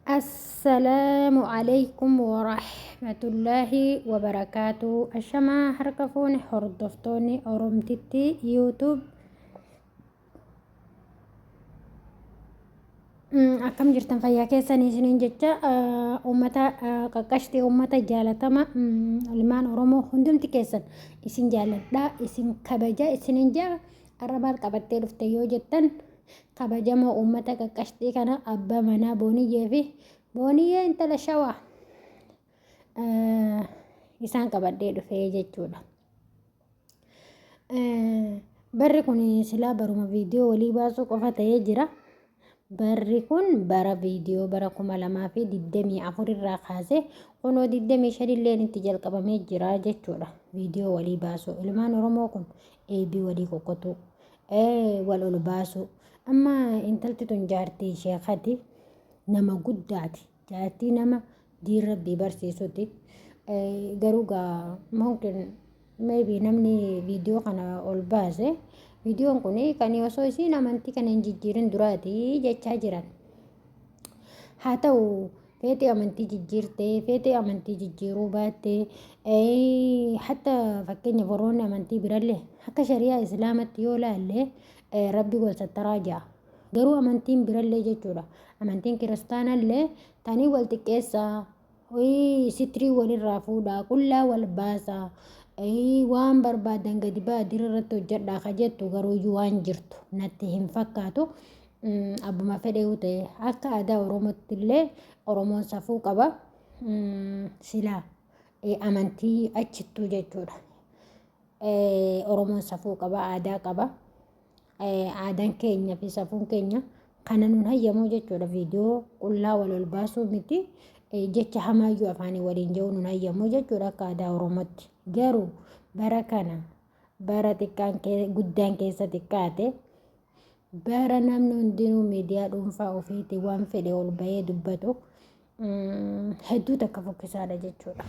Assalaamu Aleykum Warahmatullaahi Wabarakaatu. Ashamaa harka fuune hordoftoonni Oromtitti YouTube. Akkam jirtan fayyaa keessanii isiniin jecha uummata qaqqashtii uummata jaalatama ilmaan Oromoo hundumti keessan isin jaaladha isin kabaja isiniin jaa har'a maal qabattee dhufte yoo jettan kabajamoo uummata qaqqashtii kana abbaa manaa Booniyyee fi Booniyyee intala shawaa isaan qabadhee dhufee jechuudha. Barri kun silaa baruma viidiyoo walii baasuu qofa ta'ee jira. Barri kun bara viidiyoo bara 2024 irraa kaasee kunoo 25 illeen itti jalqabamee jira jechuudha. Viidiyoo walii baasuu ilmaan Oromoo kun eebii walii qoqqotuu wal ol baasuu. Amma intalti tun jaartii sheekati nama guddaati. Jaartii nama diin rabbii barsiisuti. Garuu gaa mumkin maybe namni viidiyoo kana ol baase viidiyoon kun kan osoo isiin amantii kana hin jijjiirin duraati jechaa jiran. Haa ta'u feetee amantii jijjiirtee feetee amantii jijjiiruu baattee hatta fakkeenya warroonni amantii birallee akka shari'aa islaamatti yoo laalle rabbi wal sattaraa ja'a. Garuu amantiin birallee jechuudha. Amantiin kiristaanallee tanii wal xiqqeessaa sitrii walirraa fuudhaa qullaa wal baasaa waan barbaadan gadi ba'a dira irratti hojjedhaa ka jettu garuuyyuu waan jirtu natti hin fakkaatu. Abbuma fedheewu ta'e akka aadaa Oromootti illee Oromoon safuu qaba. Silaa amantii achittuu jechuudha. Oromoon safuu qaba, aadaa qaba. Aadaan keenya fi safuun keenya kana nun hayyamuu jechuudha. Viidiyoo qullaa wal ol baasuu miti jecha hamaayyuu afaanii waliin jedhu nun hayyamuu jechuudha akka aadaa Oromootti. Garuu bara kana bara xiqqaan guddaan keessa xiqqaate bara namni hundinuu miidiyaa dhuunfaa ofiitiin waan fedhe ol bahee dubbatu hedduu takka fokkisaadha jechuudha.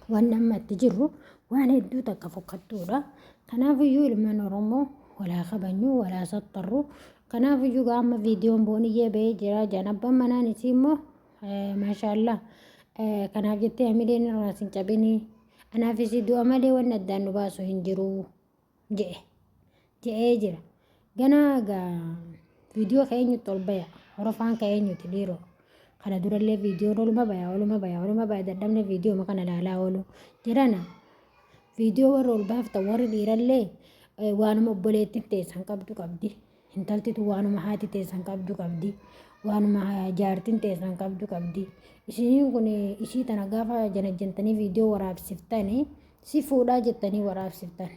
Waan amma itti jirru waan hedduu takka fokkattuudha. Kanaafiyyuu ilmaan Oromoo walaa kabajnu walaa sattarru. Kanaafiyyuu amma viidiyoon booniyyee bahee jira. Jaan abbaan manaan isii immoo maashaallah kanaaf jettee hamileen irraa sin cabinii. Anaaf isii du'a malee wanni addaan nu baasu hin jiru je'e je'ee jira. Ganaa gaa viidiyoo ka eenyutti ol baya horofaan ka eenyuti dhiiroo. Kana durallee viidiyoon oluma baya oluma baya oluma baya dadhabne viidiyooma kana ilaalaa oolu. Jedhana viidiyoo warra ol baaftan warri dhiirallee waanuma obboleettiin teessan qabdu qabdi. Intalti tun waanuma haati teessan qabdu qabdi. Waanuma jaartiin teessan qabdu qabdi. Isiniin kun isii tana gaafa janajjantanii viidiyoo waraabsiftanii si fuudhaa jettanii waraabsiftan.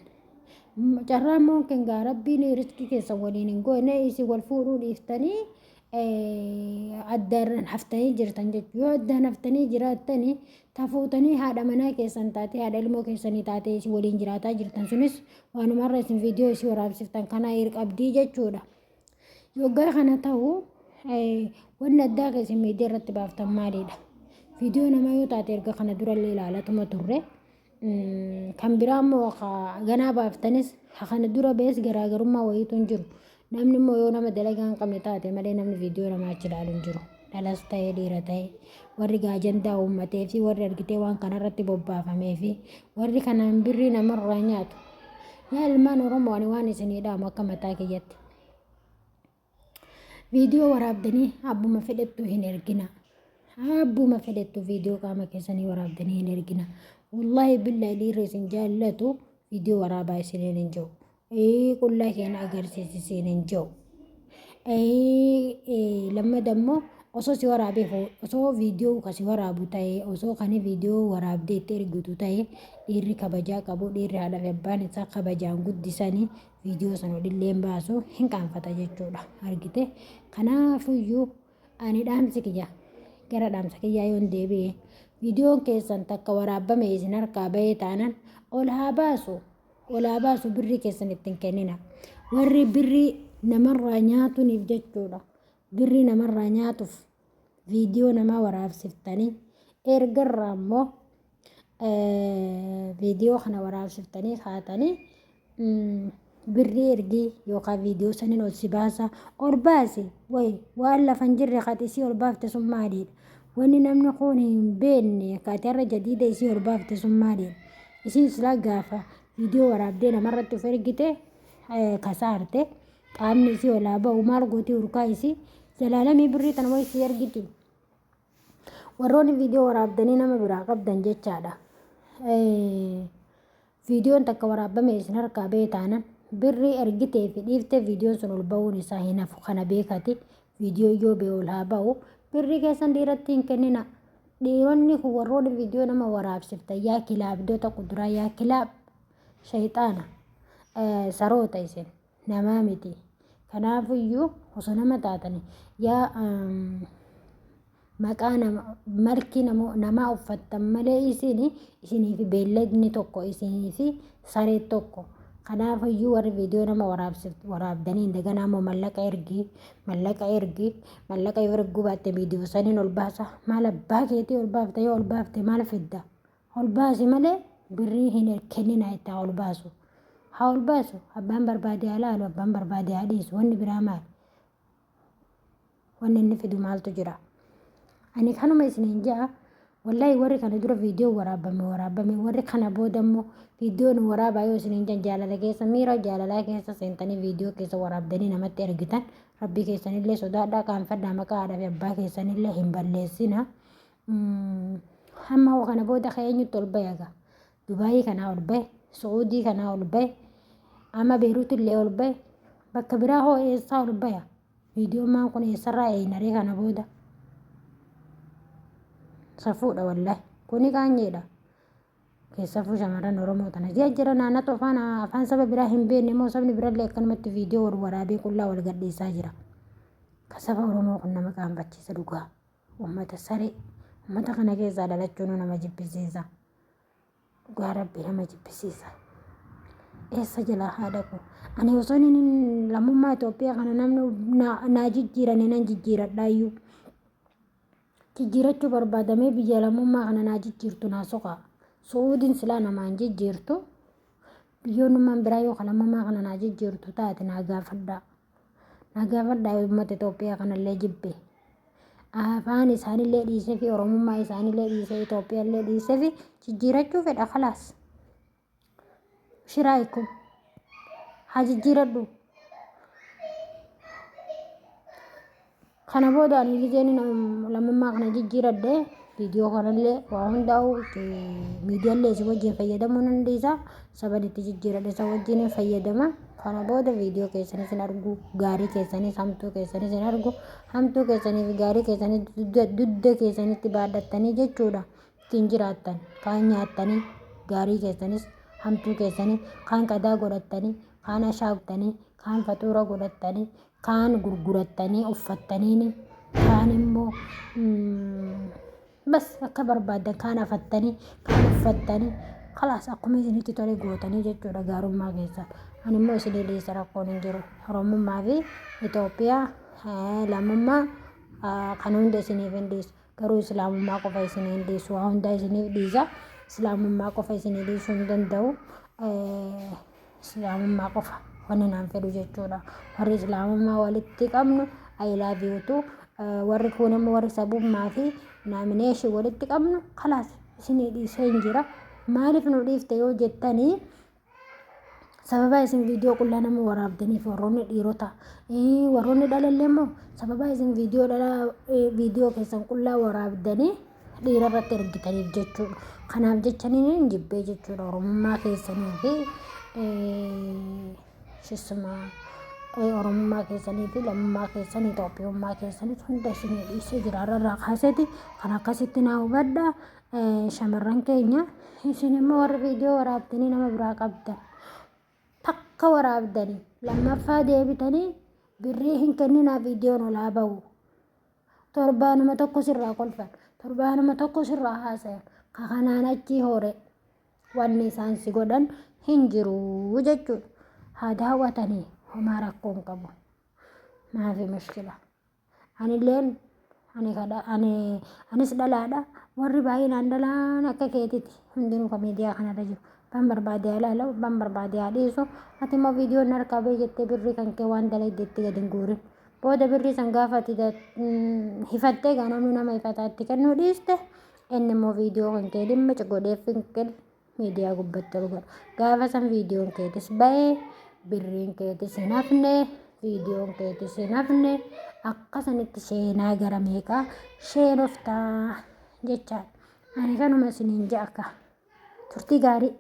Carraa immoo kan gaa rabbiin riskii keessan waliin hin goone isin wal fuudhuu dhiiftanii addaan haftanii jirtan jechuudha. Yoo addaan haftanii jiraattanii tafuutanii haadha manaa keessan taatee haadha ilmoo keessanii taatee isin waliin jiraataa jirtan sunis waanumarra isin viidiyoo isin waraabsiftan kana qabdii jechuudha. Yoggaa kana ta'u wanni addaa kan isin miidiyaa irratti baaftan maalidha? Viidiyoo namaa yoo taate erga kana durallee ilaalatuma turre. Kan biraa immoo ganaa baaftanis kana dura ba'es garaagarummaa wayiitu hin jiru. Namni immoo yoo nama dalagaa hin qabne taate malee namni viidiyoo namaa achi ilaalu hin jiru. Dhalas ta'ee dhiira ta'ee warri gaajandaa uummatee fi warri argitee waan kanarratti bobbaafamee fi warri kanaan birrii namarraa nyaatu. Yaa ilmaan Oromoo ani waan isinii dhaamu akka mataa kiyyatti. Viidiyoo waraabdanii abbuma fedhettu hin ergina. Abbuma fedhettu viidiyoo qaama keessanii waraabdanii hin ergina. Wallaahi billaahi dhiirri isin jaallatu viidiyoo waraabaa isiniin hin jiru. Qullaa keenya agarsiisi isiin hin jiru. Lammada immoo osoo si waraabee osoo viidiyoo ka si waraabu ta'e osoo kan viidiyoo waraabdee itti ergitu ta'e dhiirri kabajaa qabu dhiirri haadha fi abbaan isaa kabajaan guddisanii viidiyoo sana olillee hin baasu hin qaanfata jechuudha argite kanaafuyyuu ani dhaamsi kiyya gara dhaamsa kiyyaa yoon deebi'e viidiyoon keessan takka waraabame isin harkaa bahee taanan ol haa baasu ol haa baasu birrii keessan ittiin kennina warri birrii namarraa nyaatuniif jechuudha birrii namarraa nyaatuuf viidiyoo namaa waraabsiftanii ergarraa immoo viidiyoo kana waraabsiftanii kaatanii Birrii ergii yookaan viidiyoo saniin ol si baasa. Ol baasi wayi waan lafa hin jirre kan isii ol baafte sun maaliidha? Wanni namni kun hin beekne kan ati har'a jadiida isii ol baafte sun maaliidha? Isiin silaa gaafa viidiyoo waraabdee namarratti of ergite kasaarte qaamni isii ol haa ba'u maal gootii urkaa isii zalaalamii birrii tana wayi sii ergiti. Warroonni viidiyoo waraabdanii nama biraa qabdan jechaadha. Viidiyoon takka waraabame isin harkaa ba'e taanan birrii ergitee fi dhiiftee viidiyoon sun ol ba'uun isaa hin hafu kana beekati viidiyoo yoo ba'e ol haa ba'u birrii keessan dhiiratti hin kennina. Dhiironni kun warroonni viidiyoo nama waraabsiftan yaa kilaabdota kuduraa yaa kilaab shayxaana saroota isin namaa miti. Kanaafiyyuu osoo nama taatanii yaa maqaa nama malkii namaa uffattan malee isin isinii fi beelladni tokko isinii fi saree tokko. Kanaafiyyuu warri viidiyoo nama waraabdanii indaganaa immoo mallaqa ergi mallaqa ergi mallaqa yoo erguu baatte viidiyoo saniin ol baasa maal abbaa keetii ol baafta yoo ol baafte maal fidda ol baasi malee birrii hin kenninaa itti haa ol baasu. Haa ol baasu abbaan barbaade haa laalu abbaan barbaade haa dhiisu wanni biraa maali? Wanni inni fidu maaltu jira? Ani kanuma isiniin ja'a wallahi warri kana dura viidiyoo waraabame waraabame warri kana booda immoo viidiyoo nu waraabaa yoo isiniin jan jaalala keessa miira jaalalaa keessa seentanii viidiyoo keessa waraabdanii namatti ergitan rabbii keessanillee sodaadhaa qaanfadhaa maqaa haadha fi abbaa keessanillee hin balleessina. Hamma hoo kana booda ka eenyutti ol bahe egaa? Dubaayii kanaa ol bahe, Su'uudii kanaa ol bahe, amma Beeruut illee ol bahe, bakka biraa hoo eessaa ol baya? Viidiyoon maan kun eessarraa eeynaree kana booda? Safuudha wallahi. Kuni qaanyeedha. Keessafuu shamarran Oromoo tana. Ji'a jira naannatu afaan afaan saba biraa hin beekne immoo sabni birallee akkanumatti viidiyoo wal waraabee qullaa wal gadhiisaa jira. Ka saba Oromoo kun nama qaanfachiisa dhugaa. Uummata saree. Uummata kana keessaa dhalachuun nama jibbisiisa. Dhugaa rabbi nama jibbisiisa. Eessa jalaa haa dhaqu? Ani osoo inni lammummaa Itoophiyaa kana namni naa jijjiirane nan jijjiiradhaayyuu. Jijjiirachuu barbaadamee biyya lammummaa kana naa jijjiirtu naa soqaa. Su'uudiin silaa namaan jijjiirtu. Biyyoonnummaan biraa yoo lammummaa kana naa jijjiirtu taate naa gaafadhaa. Naa gaafadhaa uummata Itoophiyaa kanallee jibbe. Afaan isaanillee dhiisee fi Oromummaa isaanillee dhiisee Itoophiyaallee dhiisee fi jijjiirachuu fedha kalaas. Shiraa ikkum. Haa jijjiiradhu. Kana booda ani gizeen lammummaa kana jijjiiradhe viidiyoo kanallee waa hundaa'u miidiyaallee isin wajjin fayyadamuu nan dhiisa. Saban itti jijjiiradhe isa wajjin fayyadama. Kana booda viidiyoo keessanis hin argu, gaarii keessanis hamtuu keessanis hin argu, hamtuu keessanii fi gaarii keessanis dugda keessanitti baadhattanii jechuudha ittiin jiraattan. Kaan nyaattanii gaarii keessanis hamtuu keessanii, kaan qadaa godhattanii, kaan ashaa godhattanii, kaan faxuura godhattanii, kaan gurgurattanii uffattaniini, kaan immoo bas akka barbaaddan kaan afattanii, kaan uffattanii, kalaas akkuma isinitti tole gootanii jechuudha gaarummaa keessan. Ani immoo isinii dhiisa rakkoon hin jiru. Oromummaa fi Itoophiyaa lammummaa kan hunda isiniif hin dhiisu. Garuu islaamummaa qofa isinii hin dhiisu. Waa hundaa isiniif dhiisa. Islaamummaa qofa isinii dhiisuu hin danda'u. Islaamummaa qofa wanni naan fedhu jechuudha. Warri islaamummaa walitti qabnu I love you too. Warri kuun immoo warri sabummaa fi naamineeshin walitti qabnu kalaas isinii dhiisee hin jira. Maaliif nu dhiifte yoo jettanii sababa isin viidiyoo qullaa nama waraabdaniif warroonni dhiirota warroonni dhalallee immoo sababa isin viidiyoo dhalaa viidiyoo keessan qullaa waraabdanii dhiira irratti ergitaniif jechuudha. Kanaaf jechanii hin jibbee jechuudha Oromummaa keessanii fi sissuma Oromummaa keessanii fi lammummaa keessanii Itoophiyummaa keessanii hunda isinii dhiisee jira irraa kaaseeti kan akkasitti naa hubadha. Shamarran keenya isin immoo warri viidiyoo waraabdanii nama biraa qabdan takka waraabdanii lammaffaa deebitanii birrii hin kenninaa viidiyoon olaa ba'u. Torbaanuma tokko sirraa kolfan, torbaanuma tokko sirraa haasayan, ka kanaan achii hoore wanni isaan si godhan hin jiru jechuudha. Haa daawwatanii homaa rakkoo hin qabu. Maafi mushkila. Anilleen ani kadha ani anis dhalaadha. Warri baay'inaan dhalaan akka keetiti hundinuu ka miidiyaa kanarra jiru. Abbaan barbaade haa ilaalu, abbaan barbaade haa dhiisu. Ati immoo viidiyoon na harkaa bahe jettee birrii kan kee waan dalayde itti gad hin guurin. Booda birrii san gaafa ati hifattee egaa namni nama hifataa itti kennuu dhiiste inni immoo viidiyoo kan kee dhimmici godhee finqil miidiyaa gubbatti ol godha. Gaafa san viidiyoon keetis bahee birriin keetis hin hafne viidiyoon keetis hin hafne akka sanitti seenaa gara meeqaa sheenoftaa jechaadha. Ani kanuma isiniin je'a akka turtii gaarii.